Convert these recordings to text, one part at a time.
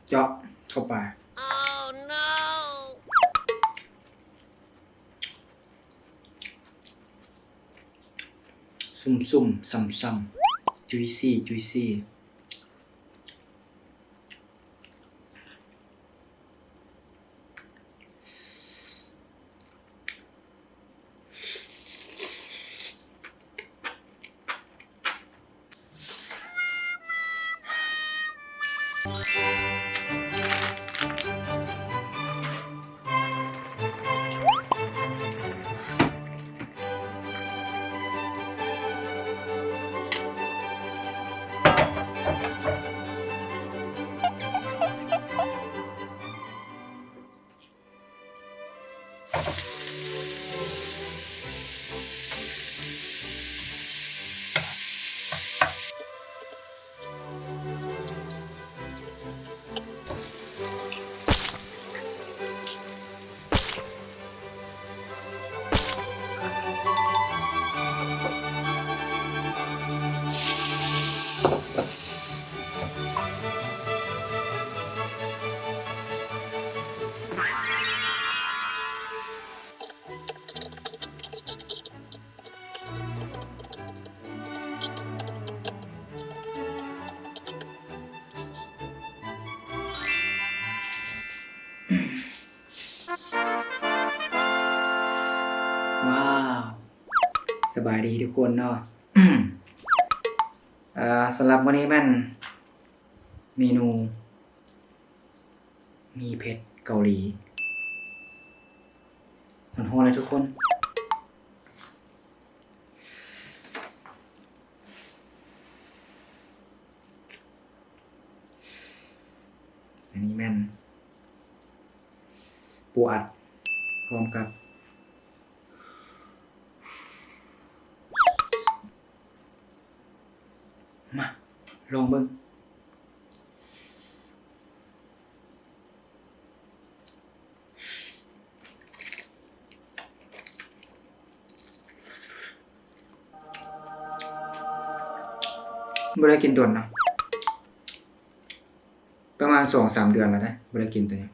ເຈາະເຂົ້າໄປ. ຊຸ່ມໆ ຊ່ຳໆ ຈຸຍຊີ ຈຸຍຊີ. ວ້າວ ສະບາຍດີທຸກຄົນເນາະ. ເອີ ສຳລັບມື້ນີ້ແມ່ນເມນູ ໝີ່ເຜັດເກົາຫຼີ ຮ້ອນໆ ເລີຍທຸກຄົນ. ອັນນີ້ແມ່ນປູອັດ ພ້ອມກັບ ມາ ລອງເບິ່ງ. ບໍ່ໄດ້ກິນດົນນະ ປະມານສອງສາມເດືອນແລ້ວເດ້ ບໍ່ໄດ້ກິນໂຕນີ້.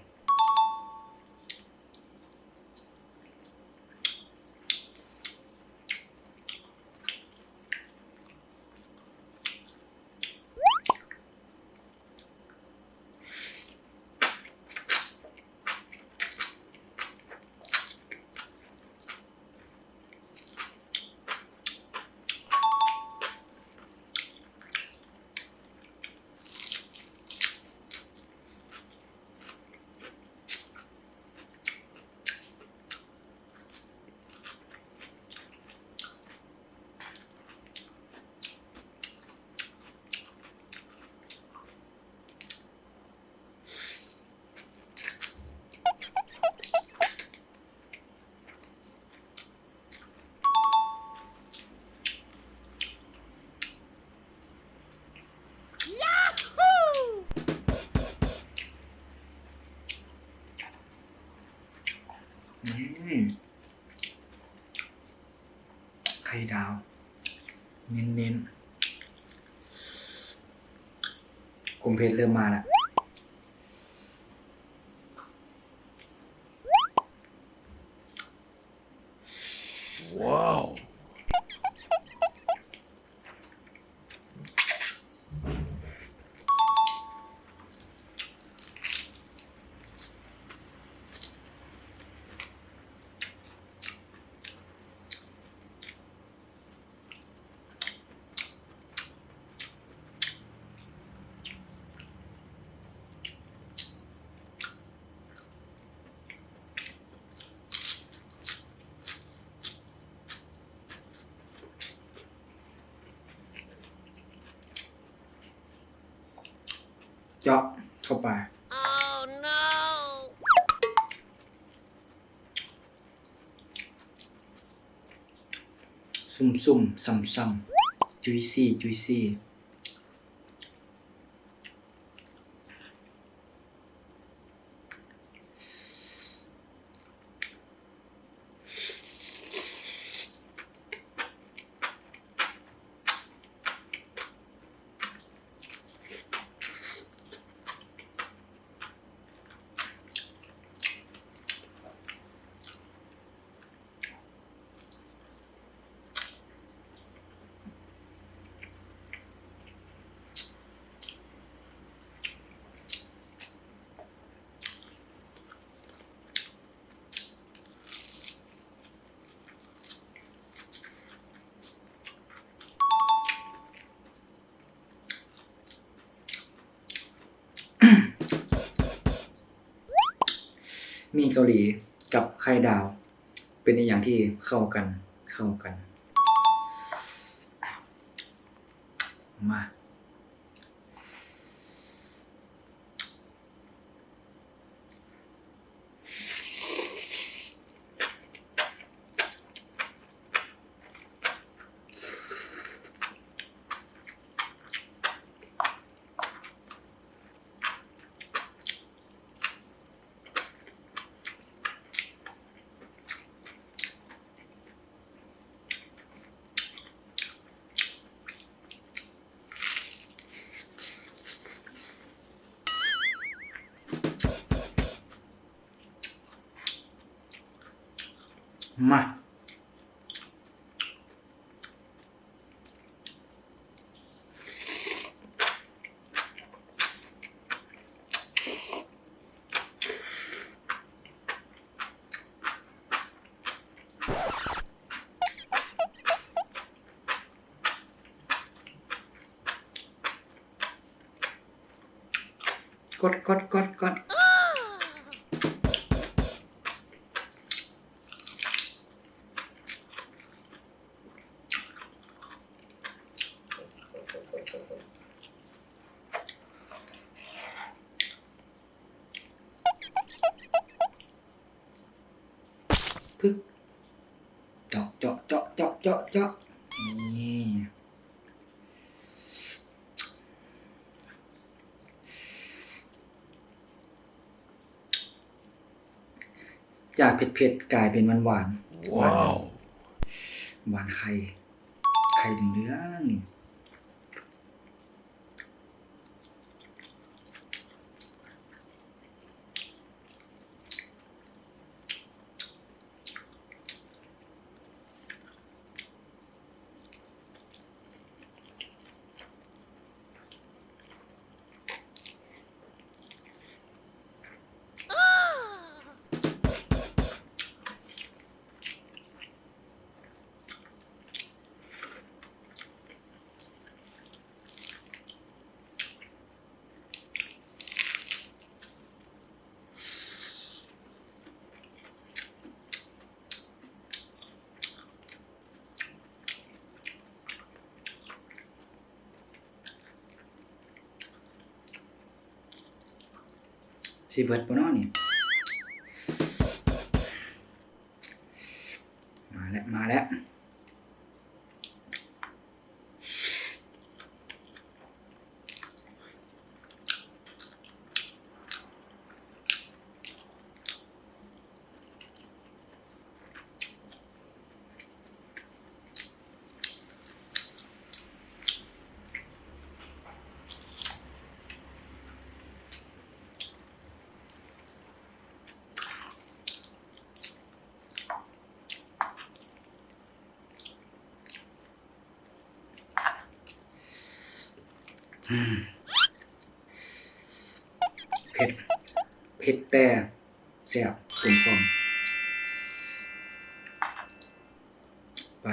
ອືມ ໄຂ່ດາວ ເນັ້ນໆ ຄວາມເຜັດເລີ່ມມາແລ້ວ. ວ້າວ. ເຈາະເຂົ້າໄປ. ຊຸ່ມໆ ຊ່ຳໆ ຈຸຍຊີ ຈຸຍຊີ. ອ ເກົາຫຼີກັບໄຂ່ດາວ ເປັນອີ່ຫຍັງທີ່ເຂົ້າກັນ ເຂົ້າກັນ ມາ. ມາ. ກົດ ກົດ ກົດ ກົດ. ປຶບ ເຈາະ ເຈາະ ເຈາະ ເຈາະ ເຈາະ ເຈາະ ນີ້ ຈາກເຜັດໆ ກາຍເປັນຫວານໆ ຫວານ ຫວານໄຂ່ ໄຂ່ເຫຼືອງໆ ນີ້. ຊິເບິດບໍ່ເນາະນີ້? ມາແລ້ວ ມາແລ້ວ. ເຜັດ ເຜັດແຕ່ແຊບ ກົມກ່ອມ ໄປ.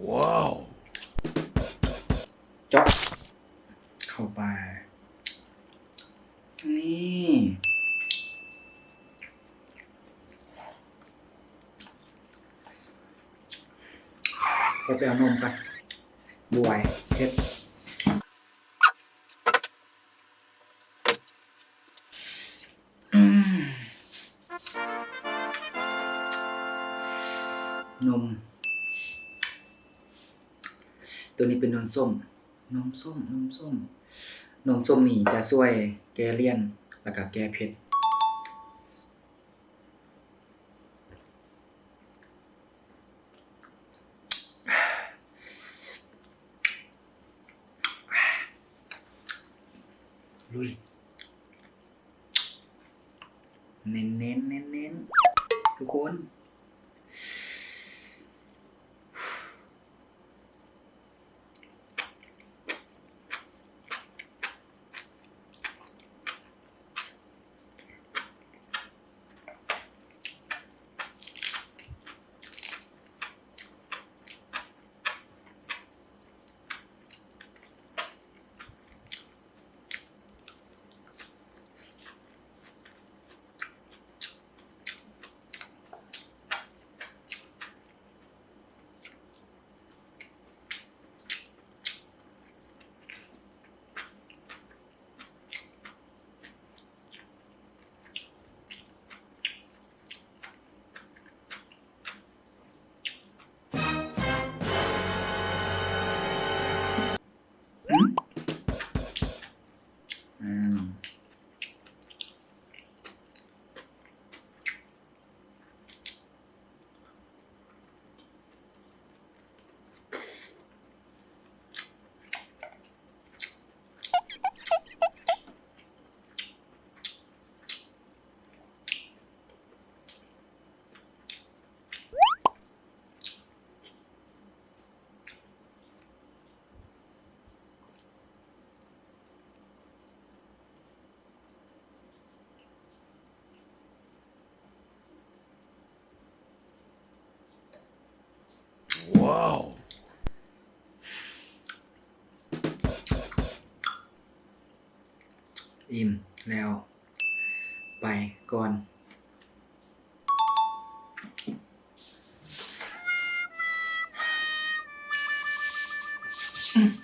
ວ້າວ ເຈາະເຂົ້າໄປ ນີ້ ໄປ ໄປເອົານົມກ່ອນ ບໍ່ໄຫວ ເຜັດ. ອືມ ນົມ ໂຕນີ້ເປັນນົມສົ້ມ ນົມສົ້ມ ນົມສົ້ມ ນົມສົ້ມນີ້ຈະຊ່ວຍແກ້ລຽນ ແລ້ວກະແກ້ເຜັດ. ເ ລຸຍ ເນັ້ນໆ ເນັ້ນໆ ທຸກຄົນ. ວ້າວ ອີ່ມແລ້ວ ໄປກ່ອນ.